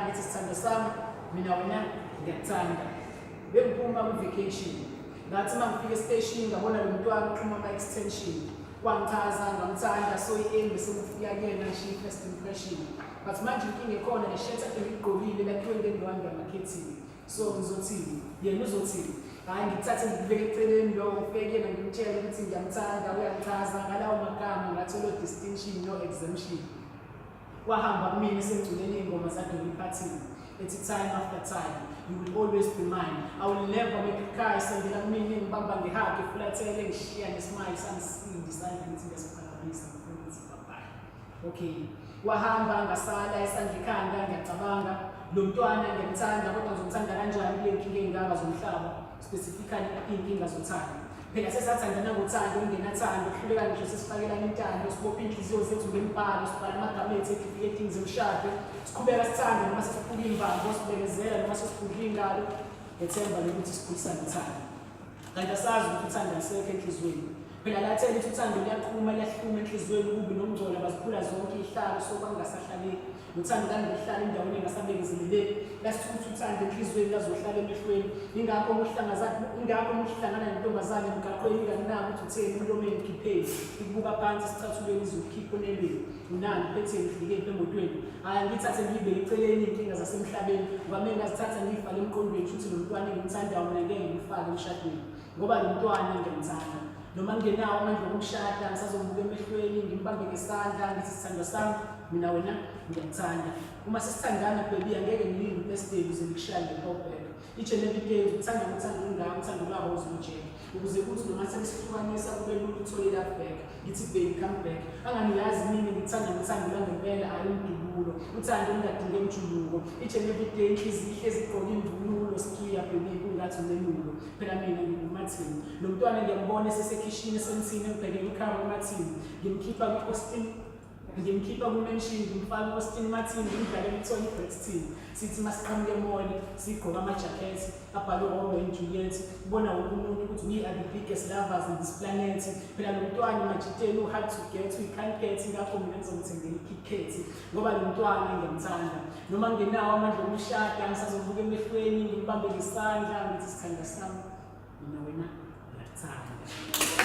Ngithi, "Sithando sami, mina wena ngiyakuthanda." Bengiphuma kwi-vacation, ngathi uma ngifika esiteshini ngabona lo mntwana uxhuma ama-extension, wangichaza, ngamthanda. So i-aim sekufika kuyena, ngishiye i-first impression, but manje inkinga ekhona, le shirt ade ngiyigqokile lakhiwe ngendwangu yamakhethini. So ngizothini? Yena uzothini? Hhayi, ngikuthathe ngikubeke eceleni lokho, ngifike kuyena ngimtshele ukuthi ngiyamthanda, uyangichaza. Ngalawo magama ngathola distinction, no exemption. Wahamba kumina esengculeni iy'ngoma zaDolly Parton ethi, "Time after time you will always be mine, I will never make you cry." Sondela kumina, ngibamba nge-hug, efulathele, ngishiya ne-smile. Sangisindi isandla, ngithi ngiyasiphakamisa, ngifuna ukuthi bye. Okay, wahamba, ngasala esandla ikhanda, ngiyacabanga, lo mntwana ngiyamthanda, kodwa ngizomthanda kanjani kule nkinga ey'ngaka zomhlaba, specifically iy'nkinga zothando? Phela sesathandana ngothando ongenathando, kuhluleka ngisho sesifakelana intando, sibophe iy'nhliziyo zethu ngemibhalo, sibhala amagama ethu etifiketini zemshado, siqhubeka sithanda noma sesiphuka iy'mbambo, sibekezela noma sesiphuka iy'ngalo, ngethemba lokuthi sikhulisane uthando. Kanti asazi ukuthi uthando alisekho enhliziyweni. Phela lathela ithi uthando liyaqhuma, liyahluma enhliziyweni, ububi nomngcola baziphula zonke iy'hlalo, so kwangingasahlaleki nothando langihlala endaweni engasabekezeleleki. Lasithutha uthando enhliziyweni, lazohlala emehlweni. Ingakho umuhlangana nentombazane emgaqweni, ingakunaki ukuthi utheni emlomeni, ukhipheni, ikubuka phansi esicathulweni, izokukhipha onelweni, unani, uphetheni, ufikephi emotweni. Hhayi, angiyithathe ngiyibeke eceleni iy'nkinga zasemhlabeni, ngoba uma ngingazithatha ngiyifake emqondweni, shuthi lo mntwana engimthandayo mina ngeke ngimfake emshadweni, ngoba lo mntwana ngiyamthanda noma ngingenawo amandla okumshada, ngisazombuka emehlweni, ngimbambe ngesandla, ngithi, "Sithandwa sami, mina wena ngiyakuthanda." Uma sesithandana, baby, angeke ngilinde u-Thursday ukuze ngikushaye nge-callback. Each and every day uthanda ngothando olungaka, uthando lwabo uzomjeka, ukuze kuthi noma sebesihlukanisa kube lula uthole i-love back. Ngithi, "Baby, come back." Angani uyazi mina ngikuthanda ngothando lwangempela, hhayi umdubulo, uthando olungadinge mjuluko. Each and every day inhliziyo ihlezi igqoke imvunulo, sikiya, baby, kungathi umelulo. Phela mina ngingumathini, lo mntwana ngiyambona esesekhishini esemthini, engibhekele ukhaba umathini, ngimkhipha kwi-Austin, ngimkhipha ku-mansion, ngimfaka ku-Austin Martin, ngimdlalela uToni Braxton. Sithi masiqhamuke e-mall sigqoke amajakhethi abhalwe Romeo and Juliet, kubona wonke umuntu ukuthi we are the biggest lovers in this planet. Phela lo mntwana emajiteni u-hard to get, we can't get, ingakho mina ngizomthengela i-KitKat, ngoba lo mntwana ngiyamthanda noma ngingenawo amandla okumshada, ngisazombuka emehlweni, ngimbambe ngesandla, ngithi, "Sithandwa sami, mina wena ngiyakuthanda."